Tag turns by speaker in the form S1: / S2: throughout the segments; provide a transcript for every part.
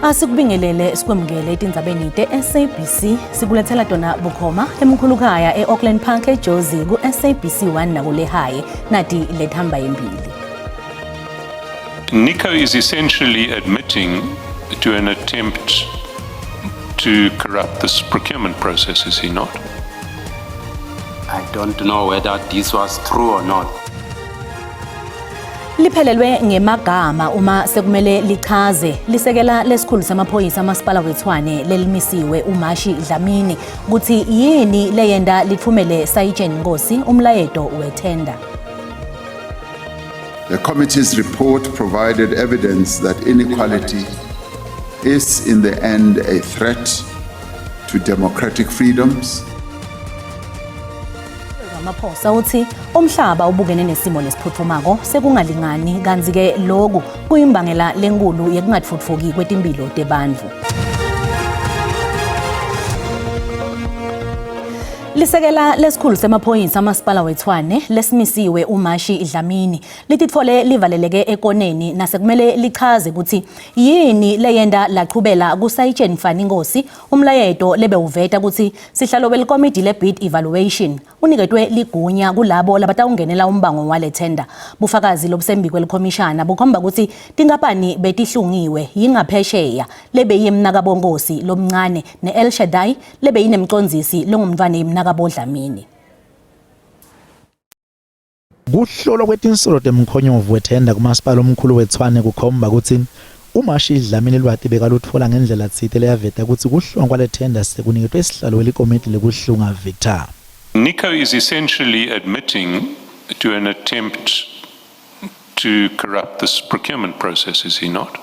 S1: Asikubingelele sikwemukele etindzabeni te-SABC sikulethela tona bukhoma emkhulukhaya e-Auckland Park eJozi ku-SABC 1 nakulehaye nati lethamba yembili.
S2: Nico is essentially admitting to an attempt to corrupt this procurement process, is he not?
S3: I don't know whether this was true or not.
S1: Liphelelwe ngemagama uma sekumele lichaze lisekela lesikhulu samaphoyisa amasipala weTshwane lelimisiwe uMashi Dlamini ukuthi yini leyenda lithumele Sayitsheni Nkosi umlayeto wethenda.
S4: The committee's report provided evidence that inequality is in the end a threat to democratic freedoms.
S1: Ramaphosa uthi umhlaba ubukene nesimo lesiphuthumako sekungalingani kanti-ke loku kuyimbangela lenkulu yekungatfutfuki kwetimphilo tebantfu. Lisekela lesikhulu semaphoyisa amasipala weTshwane lesimisiwe uMashi Dlamini lititfole livaleleke ekoneni nasekumele lichaze ukuthi yini leyenda lachubela kusayitsheni Fani Nkosi umlayeto lebewuveta ukuthi sihlalo welikomidi le-bid evaluation uniketwe ligunya kulabo labatawungenela umbango wale tender. Bufakazi lobusembi kwelikhomishana bukhomba ukuthi tinkampani betihlungiwe yingaphesheya lebeyimnakabonkosi lomncane ne-El Shaddai lebeyinemcondzisi longumntwana yimnakabo Dlamini.
S5: Kuhlolwa kwetinsolo temkhonyovu wethenda kumasipala omkhulu weTshwane kukhomba kutsi uMashi Dlamini lwati bekalutfola ngendlela tsite leyaveta kutsi kuhlungwa kwalethenda sekuniketwe sihlalo welikomiti lekuhlunga Victor.
S2: Nico is essentially admitting to an attempt to corrupt this procurement process, is he not?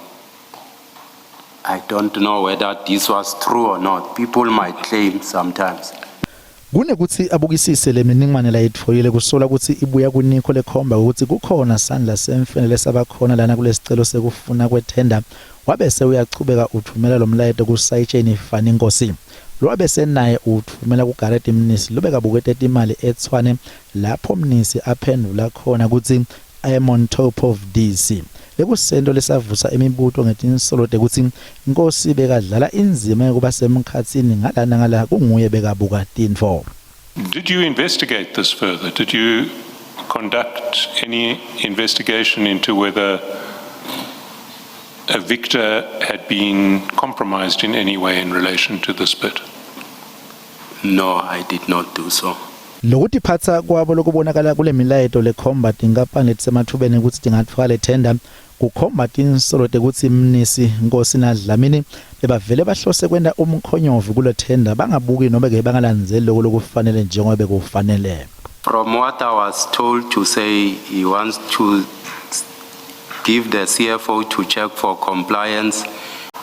S3: I don't know whether this was true or not. People might claim sometimes.
S5: Kunekutsi abukisise leminingwane layitfolile kusola kutsi ibuya kuNico lekhomba kutsi kukhona sandla semfene lesabakhona lana kulesicelo sekufuna kwethenda wabese uyachubeka utfumela lomlayeto kusayitsheni Fani Nkosi lowabese naye uwutfumela kuGareth Mnisi lobekabuke tetimali eTshwane lapho Mnisi aphendvula khona kutsi I am on top of this. Lekusento lesavusa imibuto ngetinsolo tekutsi Nkosi bekadlala indzima yekuba semkhatsini ngala nangala kunguye bekabuka tintfo.
S2: Did you investigate this further? Did you conduct any investigation into whether a victor had been compromised in any way in relation to this bid?
S3: No, I did not do so.
S5: Lokutiphatsa kwabo lokubonakala kule milayeto lekhomba tinkampani letisemathubeni kutsi tingatfwala lethenda kukhomba tinsolo tekutsi Mnisi, Nkosi naDlamini bebavele bahlose kwenta umkhonyovu kulethenda bangabuki nobe-ke bangalandzeli loko lokufanele njengoba bekufanele.
S3: From what I was told to say, he wants to give the CFO to check for compliance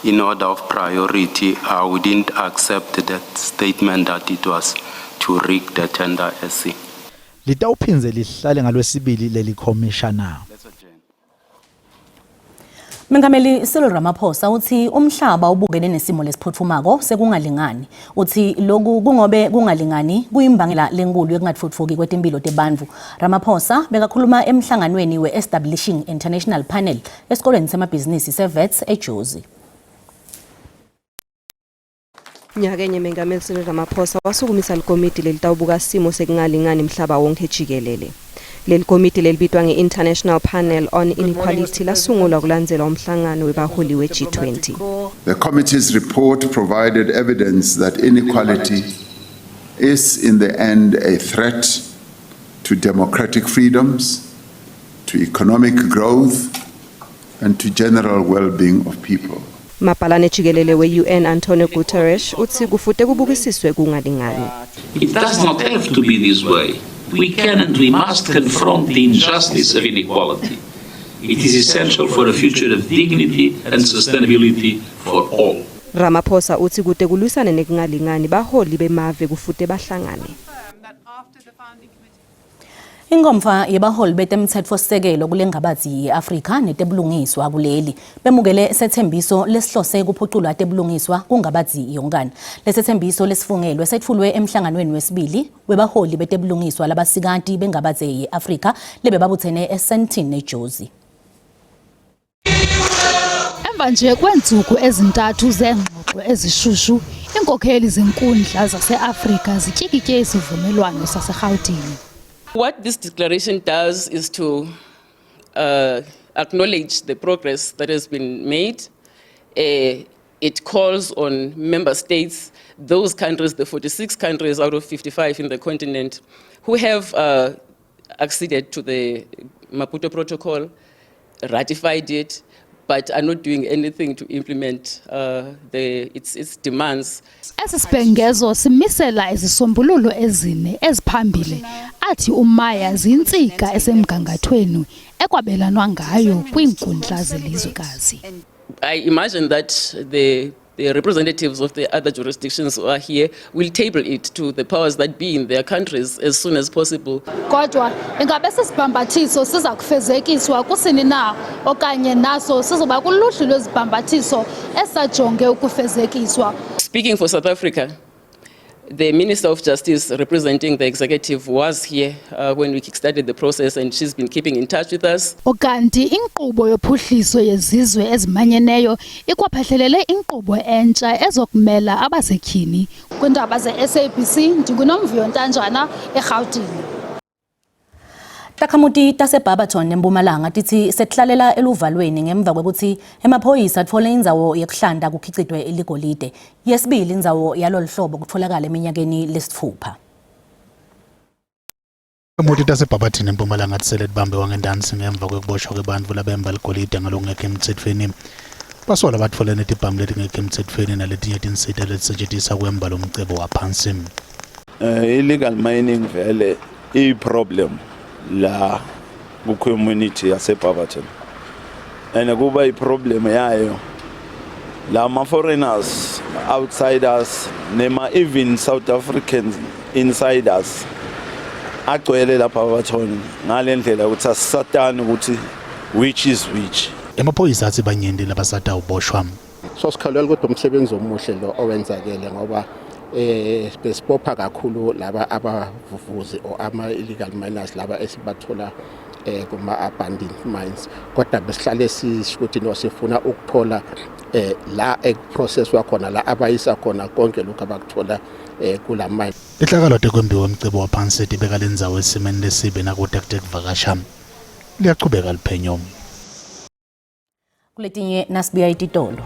S3: in order of priority. I wouldn't accept that statement that it was to rig the tender SC.
S5: Litawuphindze lihlale ngalwesibili lelikhomishana.
S1: Mengameli Cyril Ramaphosa uthi umhlaba ubukene nesimo lesiphutfumako sekungalingani. Uthi loku kungobe kungalingani kuyimbangela lenkulu yokungatfutfuki kwetimphilo tebantfu. Ramaphosa bekakhuluma emhlanganweni we-Establishing International Panel esikolweni semabhizinisi seWits eJozi.
S6: Nyakenye Mengameli Cyril Ramaphosa wasukumisa likomiti lelitawubuka simo sekungalingani mhlaba wonke jikelele. Leli komiti lelibitwa nge-International Panel on Inequality lasungulwa kulandzela umhlangano webaholi we-G20.
S4: The committee's report provided evidence that inequality is in the end a threat to democratic freedoms, to economic growth, and to general well-being of people.
S6: Mabhalane jikelele we-UN Antonio Guterres utsi kufute kubukisiswe kungalingani.
S7: It does not have to be this way. We can and we must confront the injustice of inequality. It is essential for a future of dignity and sustainability for all.
S6: Ramaphosa utsi kute kulwisane nekungalingani baholi bemave kufute bahlangane.
S1: Inkomfa yebaholi betemtsetfosisekelo kulengabatsi ye-Afrika netebulungiswa kuleli bemukele setsembiso lesihlose kuphuculwa tebulungiswa kungabatsi yonkana. Lesetsembiso lesifungelwe setfulwe emhlanganweni wesibili webaholi betebulungiswa labasikati bengabatse ye-Afrika lebebabutsene eSandton eJozi.
S8: Emva nje kweentsuku ezintathu zeengxoxo ezishushu, iinkokheli zenkundla zaseAfrika zityikitye isivumelwano saseRhawutini.
S9: What this declaration does is to acknowledge the progress that has been made. It calls on member states, those countries, the 46 countries out of 55 in the continent, who have acceded to the Maputo Protocol, ratified it, but are not doing anything to implement its demands.
S8: Esi sibhengezo simisela izisombululo ezine eziphambili athi uMaya ziyintsika esemgangathweni ekwabelanwa ngayo kwiinkundla zelizwekazi.
S9: I imagine that the representatives of the other jurisdictions who are here will table it to the powers that be in their countries as soon as possible.
S8: Kodwa ingabe sisibhambathiso siza kufezekiswa kusini na okanye naso sizoba kuluhlu lwezibhambathiso esajonge ukufezekiswa?
S9: Speaking for South Africa, the Minister of Justice representing the executive was here when we kickstarted the process, and she's been keeping in touch with us.
S8: Ukanti inkqubo yophuhliso yezizwe ezimanyeneyo ikwaphehlelele inkqubo entsha ezokumela abasetyhini. Kwiindaba ze-SABC ndinguNomvuyo Ntanjana eRhawutini.
S1: Takhamuti taseBarberton eMpumalanga titsi setihlalela eluvalweni ngemva kwekutsi emaphoyisa atfole indzawo yekuhlanta kukhicitwe ligolide. Yesibili indzawo yalolu hlobo kutfolakala eminyakeni lesitfupha.
S5: Takhamuti taseBarberton eMpumalanga tisele tibambe wangentansi ngemva kwekuboshwa kwebantfu labemba ligolide ngalokungekho emtsetfweni. Basolwa batfole netibhamu letingekho emtsetfweni naletinye tinsita letisetjentiswa kwemba lomcebo waphansi.
S10: Illegal mining vele i-problem la ku-community yase-Barberton, and kuba i-problem yayo la ma-foreigners, outsiders, nema even South Africans insiders agcwele lapha Barberton ngale ndlela ukuthi asisatani ukuthi which is which.
S5: Emaphoyisa athi banyenti labasatawuboshwa.
S11: So sikholelwa ukuthi umsebenzi omuhle lo owenzakele, ngoba besibopha kakhulu laba abavuvuzi or ama illegal miners laba esibathola kuma abandoned mines, kodwa besihlale sisho ukuthi no, sifuna ukuthola la ekuprocesswa khona, la abayisa khona konke lokhu abakuthola kula mine.
S5: Tehlakalo tekwembiwa umcebo waphansi tibeka lendzawo esimeni lesibi nakude kutekuvakasha. Liyachubeka liphenyo.
S1: Kuletinye nasibuya ititolo.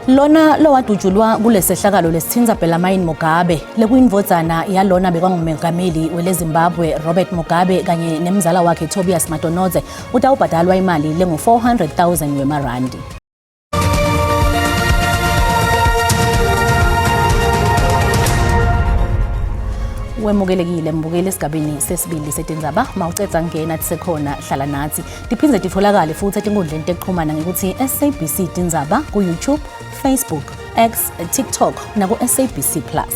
S1: Lona lowadutshulwa kulesehlakalo lesithinza Bellarmine Mugabe, lekuyindvodzana yalona bekangumengameli weleZimbabwe Robert Mugabe kanye nemzala wakhe Tobias Matonodze, utawubhadalwa imali lengu-400,000 wemarandi. Wemukelekile mbukeli esigabeni sesibili setindzaba. Mawucedza ngena tisekhona, hlala nathi. Tiphindze titfolakale futhi etinkundleni tekuxhumana ngekuthi SABC Tindzaba ku-YouTube, Facebook, X, TikTok naku-SABC Plus.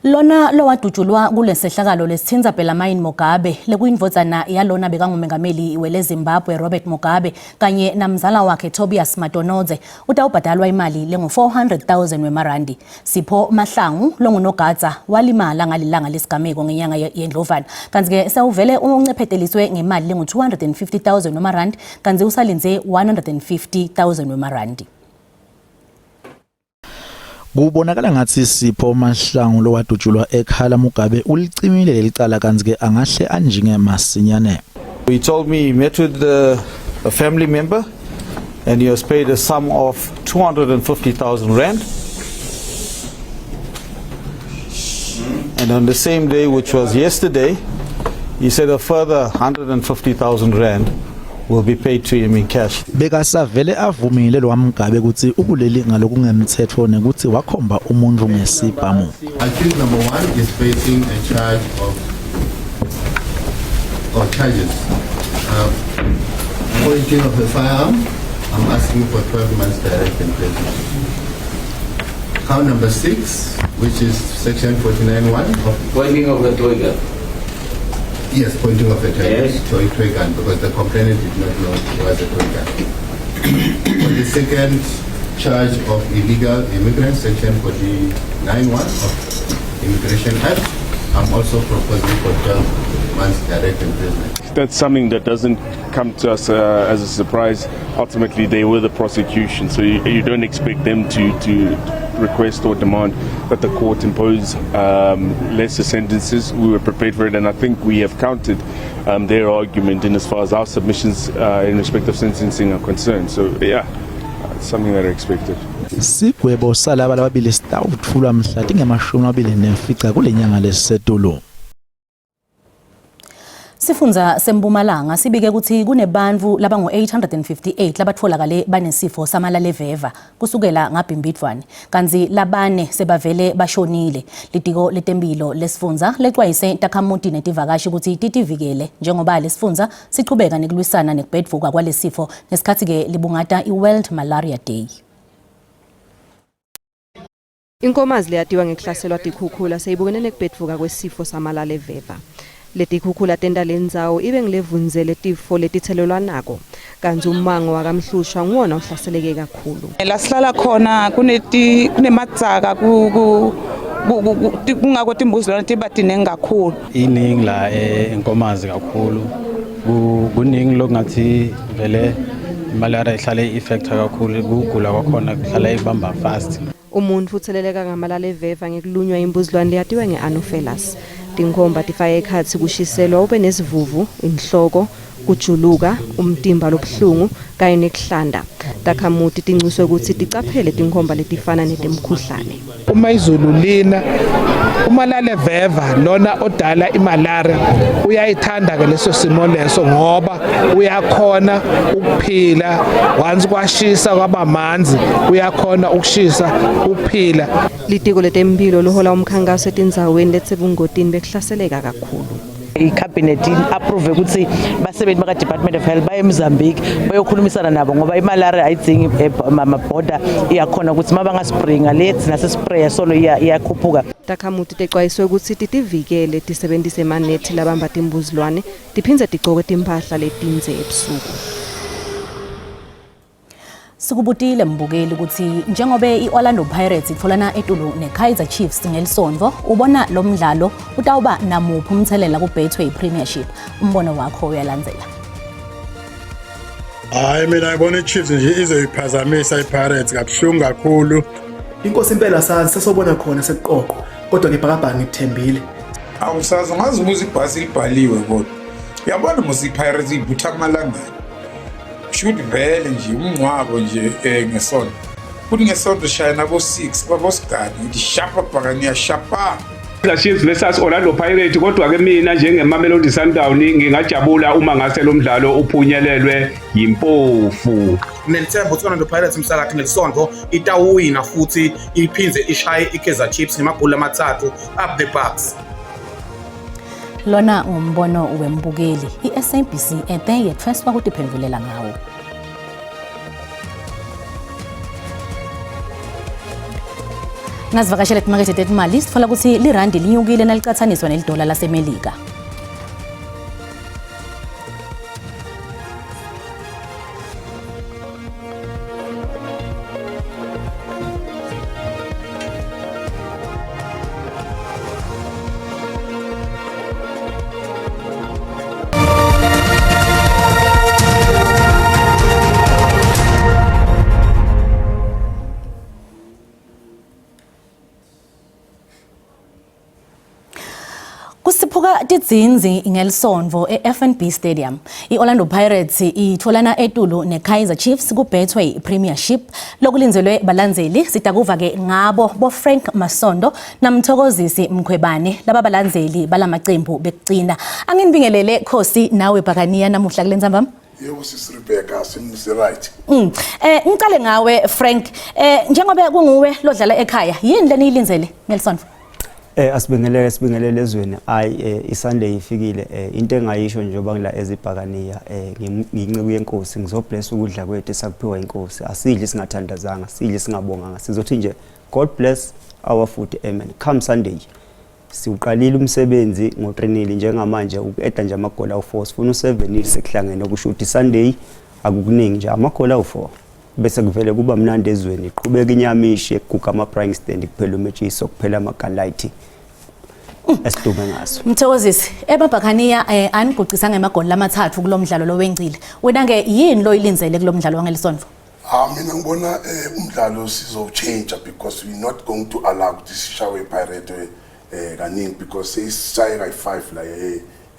S1: Lona lowadutshulwa kulesehlakalo lesithinza Bellarmine Mugabe, lekuyindvodzana yalona bekangumengameli weleZimbabwe Robert Mugabe kanye namzala wakhe Tobias Matonodze, utawubhadalwa imali lengu-400,000 wemarandi. Sipho Mahlangu longunogadza walimala ngalilanga lesigameko ngenyanga yeNdlovana, kanti-ke sewuvele uncepheteliswe ngemali lengu-250,000 wemarandi, kanti usalindze 150,000 wemarandi.
S5: Kubonakala ngathi Sipho Mahlangu lowadutshulwa ekhala Mugabe ulicimile leli cala, kanti-ke angahle anjinge masinyane.
S12: He told me he met with a family member and he was paid a sum of 250,000 rand. And on the same day, which was yesterday, he said a further 150,000 rand will be paid to him in cash.
S5: Bekasavele avumile lo waMugabe ukuthi ukuleli ngalokungemthetho nekuthi wakhomba umuntu ngesibhamu.
S13: Accused number one is facing a charge of, or charges. Pointing of a firearm, I'm asking for 12 months direct imprisonment. Count number six, which is section 49.1 of
S7: Pointing of a toy gun.
S13: Yes, pointing of a toy, toy gun, because the complainant did not know it was a toy gun. For the second charge of illegal immigrants, section 49.1 of Immigration Act, I'm also proposing for 12 months direct imprisonment.
S14: That's something that doesn't come to us uh, as a surprise. Ultimately, they were the prosecution, so you, you don't expect them to, to request or demand that the court impose um, lesser sentences. We were prepared for it, and I think we have counted um, their argument in as far as our submissions uh, in respect of sentencing are concerned. So, yeah, it's something that I expected.
S5: Sigwebo salaba lababili sitawutfulwa mhla tingemashumi amabili nemfica kule nyanga lesisetulu.
S1: Sifundza seMpumalanga sibike kutsi kunebantfu labangu-858 labatfolakale banesifo samalaleveva kusukela ngaBhimbidvwane kantsi labane sebavele bashonile. Litiko letemphilo lesifundza lecwayise takhamuti netivakashi kutsi titivikele njengoba lesifundza sichubeka nekulwisana nekubhedvuka kwalesifo ngesikhatsi-ke libungata i-World Malaria Day.
S6: Inkomazi leyatiwa ngekuhlaselwa tikhukhula seyibukene nekubhedvuka kwesifo samalaleveva. Letikhukhula tenta lendzawo ibe ngilevundzele tifo letithelelwanako kantsi ummango wakamhlushwa nguwona uhlaseleke kakhulu.
S15: La sihlala khona kuneti kunematsaka ku kungako timbuzi lona tiba tiningi kakhulu.
S16: Iningi la enkomazi kakhulu kuningi lokungathi vele imalaria ihlale i-affecta kakhulu kugula kwakhona kuhlala ibamba fast.
S6: Umuntfu utseleleka ngamalaleveva ngekulunywa imbuzilwane leyatiwa nge-Anopheles. Tinkhomba tifaka ekhatsi kushiselwa ube nesivuvu, inhloko, kujuluka, umtimba lobuhlungu kanye nekuhlanda. Takhamuti tinxuswe kutsi ticaphele tinkhomba letifana netemkhuhlane.
S17: Uma izulu lina umalaleveva lona odala imalaria uyayithanda ke leso simo leso ngoba uyakhona ukuphila once kwashisa kwaba manzi uyakhona ukushisa ukuphila.
S6: Litiko letemphilo lihola umkhankaso etindzaweni letisebungotini bekuhlaseleka kakhulu.
S18: I-cabinet approve ukuthi basebenzi baka-Department of Health baye eMozambique bayokhulumisana nabo ngoba imalaria ayidzingi amabhoda iyakhona ukuthi uma bangasprayinga le thina sispraya solo iyakhuphuka.
S6: Takhamuti tecwayiswe kutsi titivikele tisebentise emanethi labamba timbuzilwane tiphindze tigcoke timphahla letindze ebusuku.
S1: Sikubutile mbukeli ukuthi njengobe i-Orlando Pirates itfolana etulu ne-Kaizer Chiefs ngelisonto ubona lo mdlalo utawuba namuphi umthelela ku-Betway Premiership umbono wakho uyalandzela.
S19: Hayi mina ngibona i-Chiefs nje izoyiphazamisa i-Pirates kabuhlungu kakhulu.
S20: Inkosi impela sazi sesobona khona sekuqoqwa kodwa ke bhakabhaka ngikuthembile.
S21: Awusazi ungazibuza ibhasi libhaliwe kodwa. Uyabona mos i-Pirates ibutha amalangana. Kusho ukuthi vele nje umngcwabo nje eh ngesonto. Kuthi ngesonto shaya nabo 6 babosigani ngithi shapa bhakaniya shapa.
S22: Kaizer Chiefs versus Orlando Pirates kodwa ke mina njengeMamelodi Sundowns ngingajabula uma ngase lo mdlalo uphunyelelwe yimpofu.
S23: Nginelithemba ukuthi Orlando Pirates msakakhe nelisonto itawuwina futhi iphindze ishaye iKaizer Chiefs ngemagoli amathathu up the Bucks.
S1: Lona ngumbono wembukeli iSABC ebe yethweswa kutiphendvulela ngawo. Nasivakashela timakethe tetimali sitfola kutsi lirandi linyukile nalicatsaniswa nelidola laseMelika. Kusiphuka tidzinzi ngelisonvo e-FNB Stadium. I-Orlando Pirates itholana etulu ne-Kaizer Chiefs ku-Betway Premiership. Lokulinzelwe balandzeli sitakuva-ke ngabo bo-Frank Masondo naMthokozisi Mkhwebane laba balandzeli balamacembu bekucina. Anginibingelele Khosi nawe Bhakaniya namuhla kule ntsambama.
S24: Yebo sisi Rebecca simse right.
S1: Eh ngicale ngawe Frank. Eh njengoba kunguwe lodlala ekhaya yini leniyilindzele ngelisonto?
S25: Eh asibingelele sibingelele ezweni. Ayi eh, iSunday ifikile eh, into engayisho njengoba ngila ezibhakaniya eh ngiyinceku yenkosi ngizobless ukudla kwethu esakuphiwa inkosi. Asidli singathandazanga, sidli singabonganga. Sizothi nje God bless our food. Amen. Come Sunday. Siwuqalile umsebenzi ngo-3 njengamanje uku-eda nje amagoli awu-4 sifuna u-7 sekuhlangene okusho ukuthi Sunday akukuningi nje amagoli awu-4 bese kuvele kuba mnandi ezweni qhubeka inyama ishe kuguga ama-braai stand kuphela umetshiso kuphela amagalite. Esidume ngaso.
S1: Mthokozisi, eMabhakhaniya aniguqisa ngemagoli lamathathu kulomdlalo lowengcile. Wena ke yini loyilindzele kulomdlalo wangelisonto?
S24: Ah, mina ngibona umdlalo sizo-change because we're not going to allow ukuthi sishawe iPirate kaningi because seyisishaye kayi-5 la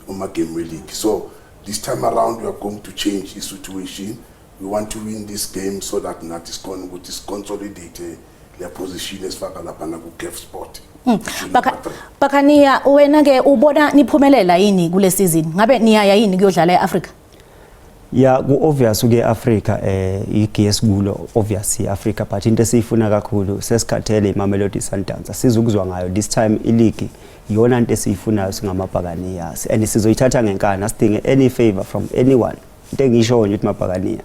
S24: kuma-game we-league. So this time around we are going to change the situation. We want to win this game so that nathi sikhona ukuthi siconsolidate le position esifaka laphana ku-CAF spot.
S1: Bakhaniya, wena ke ubona niphumelela yini kule season? Ngabe niyaya yini kuyodlala eAfrica?
S25: Ya, ku-obvious uke Africa, igear kulo obvious iAfrica, but into esiyifuna kakhulu, sesikhathele iMamelodi Sundowns, asizukuzwa ngayo this time. Ileague iyona into esiyifunayo singamabhakaniya and sizoyithatha ngenkani, asidinge any favor from anyone. Into engisho nje ukuthi mabhakaniya,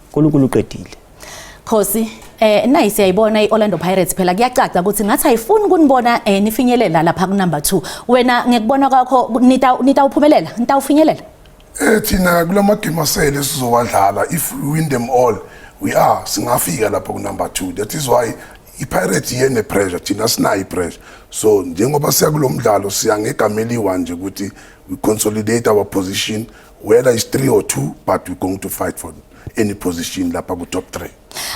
S25: uNkulunkulu uqedile.
S1: Khosi, nayi siyayibona iOrlando Pirates, phela kuyacaca ukuthi ngathi ayifuni kunibona nifinyelela lapha ku number 2. Wena ngekubona kwakho nita nitawuphumelela, nitawufinyelela?
S24: Thina kulama game asele sizowadlala, if we win them all, we are singafika lapha ku number 2. That is why iPirates yene pressure, thina sinayo ipressure. So njengoba siya kulo mdlalo, siya ngegama eliyi-one nje ukuthi we consolidate our position, whether it's 3 or 2, but we're going to fight for any position lapha ku top 3.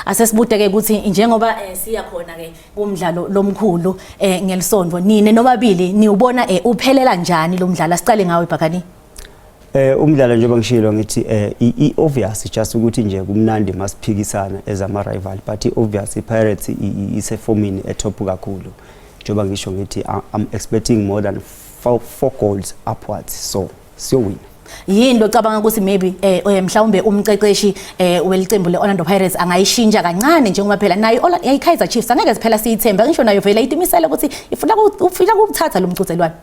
S1: Asesibude ke ukuthi njengoba siya khona ke kumdlalo lomkhulu ngelisonto, nine nobabili niubona uphelela njani lo mdlalo? Asicale ngawe, Bhakani.
S25: Umdlalo, njengoba ngishilo ngithi i obvious just ukuthi nje kumnandi masiphikisana as ama rival, but i obvious iPirates isefomini etop kakhulu. Njengoba ngisho ngithi I'm expecting more than four goals upwards, so siyowina.
S1: Yini locabanga ukuthi maybe mhlawumbe umqeqeshi welicembu le-Orlando Pirates angayishintsha kancane, njengoba phela nayo i-Kaizer Chiefs angeke siphela siyithembe, ngisho nayo vele itimisele ukuthi ifuna ukuthatha lo mqhudelwano?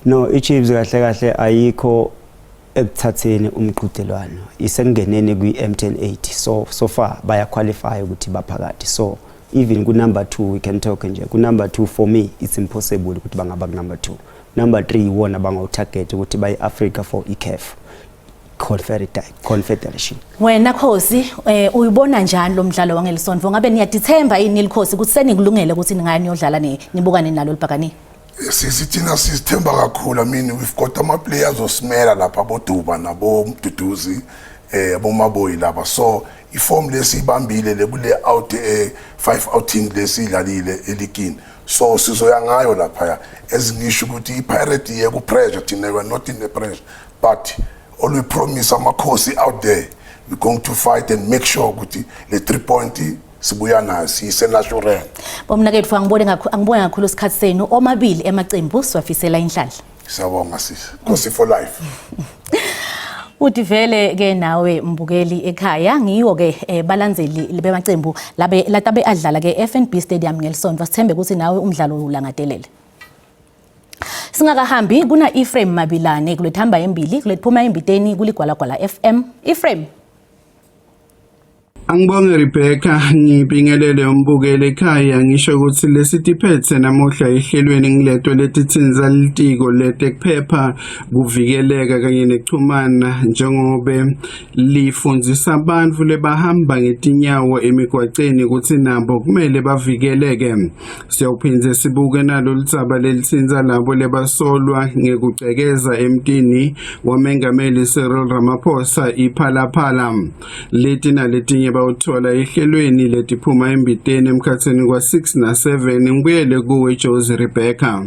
S25: No, iChiefs kahle kahle ayikho ekuthatheni umqhudelwano, isengeneni kwi-MTN 8. So far baya qualify ukuthi baphakathi, so even ku number 2 we can talk nje. Ku number 2, for me it's impossible ukuthi bangaba ku number 2. Number 3 iwona bangawu-target ukuthi baye Africa for iCAF Confederation.
S1: Wena Khosi, uyibona njani lo mdlalo wangelisonto? Ngabe niyadithemba yini likhosi ukuthi senikulungele ukuthi ningaya niyodlala nibukane nalo libhakani?
S24: Sisi, thina sisithemba kakhulu. I mean, we've got ama players osimela lapha, aboDuba nabo Mduduzi, aboMaboyi laba. So iform lesibambile le kule out 5 outing lesidlalile eligini, so sizoya ngayo lapha. Ezingisho ukuthi iPirate iye ku pressure, thina we are not in the pressure, but all we promise amakhosi out there, we're going to fight and make sure ukuthi le 3 point sibuya nayo siyise Naturena.
S1: Bomnaketfu, angibone kakhulu isikhathi senu omabili emacembu, siwafisela inhlanhla.
S24: Siyabonga sisi. Nkosi for life.
S1: Uthi vele ke nawe mbukeli ekhaya, ngiwo ke balandzeli bemacembu labe latabe adlala ke FNB Stadium ngelisonto. Sithembe ukuthi nawe umdlalo ulangatelele. Singakahambi, kuna Ephraim Mabilane kulethamba embili kulethuma embiteni kuligwalagwala FM. Ephraim.
S2: Angibonge Rebecca, ngibingelele umbukeli ekhaya, ngisho ukuthi lesitiphethe namuhla ehlelweni ngiletwe letitsinza litiko letekuphepha, kuvikeleka kanye nekuchumana, njengobe lifundzisa abantu lebahamba ngetinyawo emigwaceni ukuthi nabo kumele bavikeleke. Siyawuphindze sibuke nalo ludzaba lelitsintsa labo lebasolwa ngekugcekeza emtini wamengameli Cyril Ramaphosa iPhalaphala. Leti naletinye bawuthola ehlelweni letiphuma embiteni emkhatsini kwa-6 na-7. Ngibuyele kuwe Josie Rebecca.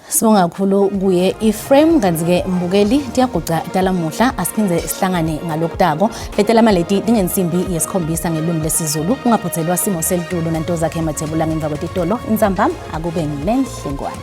S1: Sibonga kakhulu kuye Ephraim. Kanti ke mbukeli, tiyaguca talamuhla, asiphindze sihlangane ngalokutako. Letelama leti tingensimbi yesikhombisa ngelwimi lesiZulu. Ungaphuthelwa simo selitulu nanto zakhe emathebula ngemva kwetitolo. Intsambama akube ngilenhlengwane.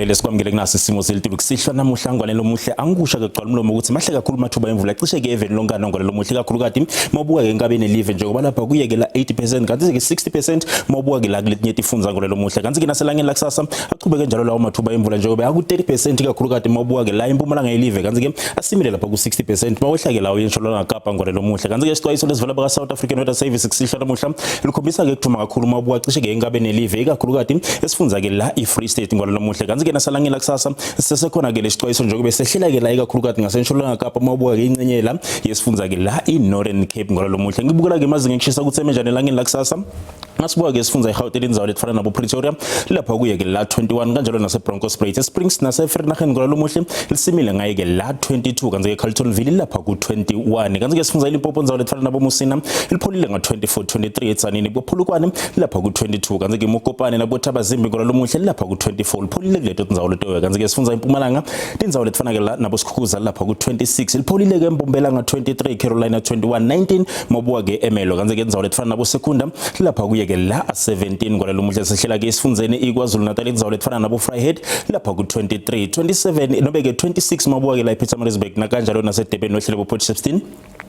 S3: Sikubingelele sikwamukele kunasi isimo selitulu kusihlwa namuhla ngwane lomuhle angikusha ke gcwala umlomo ukuthi mahle kakhulu amathuba emvula cishe ke eveni lonkana ngwane lomuhle kakhulukati mawubuka ke enkabeni live njengoba lapha kuyekela 80% kanti ke 60% mawubuka ke la kuletinye tifundza ngwane lomuhle kanti ke naselangeni lakusasa achubeke njalo lawo mathuba emvula njengoba aku 30% kakhulukati mawubuka ke la impumalanga yelive kanti ke asimile lapha ku 60% mawehla ke lawo entshonalanga Kapa ngwane lomuhle kanti ke isixwayiso lesivela baka South African Weather Service kusihlwa namuhla likhombisa ke kuduma kakhulu mawubuka cishe ke enkabeni live ikakhulukati esifundza ke la i-Free State ngwalo lomuhle kanti ke nasalangeni lakusasa sisesekhona ke lesixwayiso njengoba sehlela ke la ikakhulukati ngasentshonalanga Kapa mawubuka ke ingcenye la yesifundza ke la i-Northern Cape ngwalo lomuhle ngibukela ke amazinga ekushisa ukuthi emenjani elangeni lakusasa. Masibuka ke sifundza iGauteng indzawo letifana nabo Pretoria lapha kuye ke la 21 kanjalo nase Bronkhorstspruit Springs nase Vereeniging ngwalo lomuhle lisimile ngaye ke la 22 kanti ke Carltonville lapha ku 21 kanti ke sifundza iLimpopo indzawo letifana nabo Musina lipholile nga 24 23 eTsanini boPolokwane lapha ku 22 kanti ke Mokopane nabo Thabazimbi ngwalo lomuhle lapha ku 24 lipholile kuleto tindzawo leto kanti ke sifundza iMpumalanga tindzawo letifana ke la nabo Skukuza lapha ku 26 lipholile ke Mbombela nga 23 Carolina 21 19 Mabuka ke Emelo kanti ke indzawo letifana nabo Secunda lapha kuye ke la 17 kwalelo muhle sehlela ke esifundzeni iKwaZulu Natal indzawo letifana nabo Vryheid lapha ku 23 27 nobe ke 26 mabuka ke la ePietermaritzburg nakanjalo nase Durban wehlele bo Port Shepstone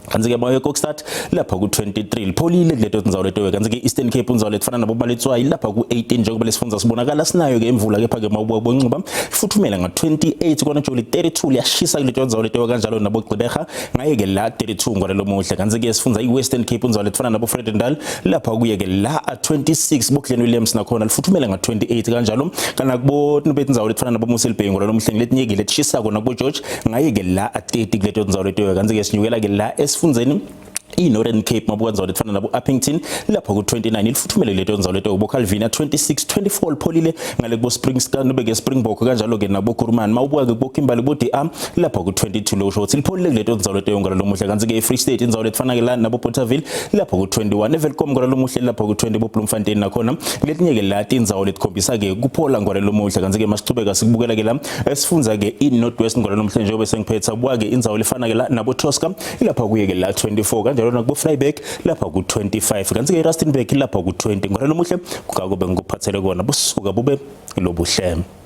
S3: kanti ke moya Kokstad lapha ku 23 lipholile kuleto tindzawo leto kanti ke Eastern Cape indzawo letifana nabo Maletswayi lapha ku 18 njengoba lesifundza sibonakala sinayo ke imvula kepha ke mawubuka boncuba futhumela nga 28 kona Joli 32 liyashisa kuleto ndzawo leto kanjalo nabo Gqeberha ngaye ke la 32 ngwalelo muhle kanti ke sifundza iWestern Cape indzawo letifana nabo Vredendal lapha kuye ke la 26 bo Glen Williams nakhona lifuthumela nga 28 kanjalo kana kubo nobe indzawo letifana nabo Mossel Bay ngwalelo muhle ngiletinye ke letishisako nakubo George ngaye ke la 30 kuleto ndzawo leto kanti ke sinyukela ke la esifundzeni i-Northern Cape mabuka ndzawo letifana nabo Upington lapha ku-29 lifuthumele leto ndzawo leto bo Calvinia 26 24 lipholile ngale kubo Springs nobe ke Springbok kanjalo ke nabo Kuruman mawubuka ke kubo Kimberley bo DR lapha ku-22 lo usho ukuthi lipholile kuleto ndzawo leto ngalo lomuhle kanti ke i-Free State indzawo letifana ke la nabo Bothaville lapha ku-21 eWelkom ngalo lomuhle lapha ku-20 bo Bloemfontein nakhona letinye ke la tindzawo letikhombisa ke kuphola ngalo lomuhle kanti ke masichubeka sikubukela ke la esifundza ke i-North West ngalo lomuhle njengoba sengiphetha buka ke indzawo lefana ke la nabo Tosca lapha kuye ke la 24 kanjalo nakubo Vryburg lapha ku 25 kanti ke iRustenburg lapha ku 20 ngalo lomuhle kungako bengikuphathele kona busuka bube lobuhle.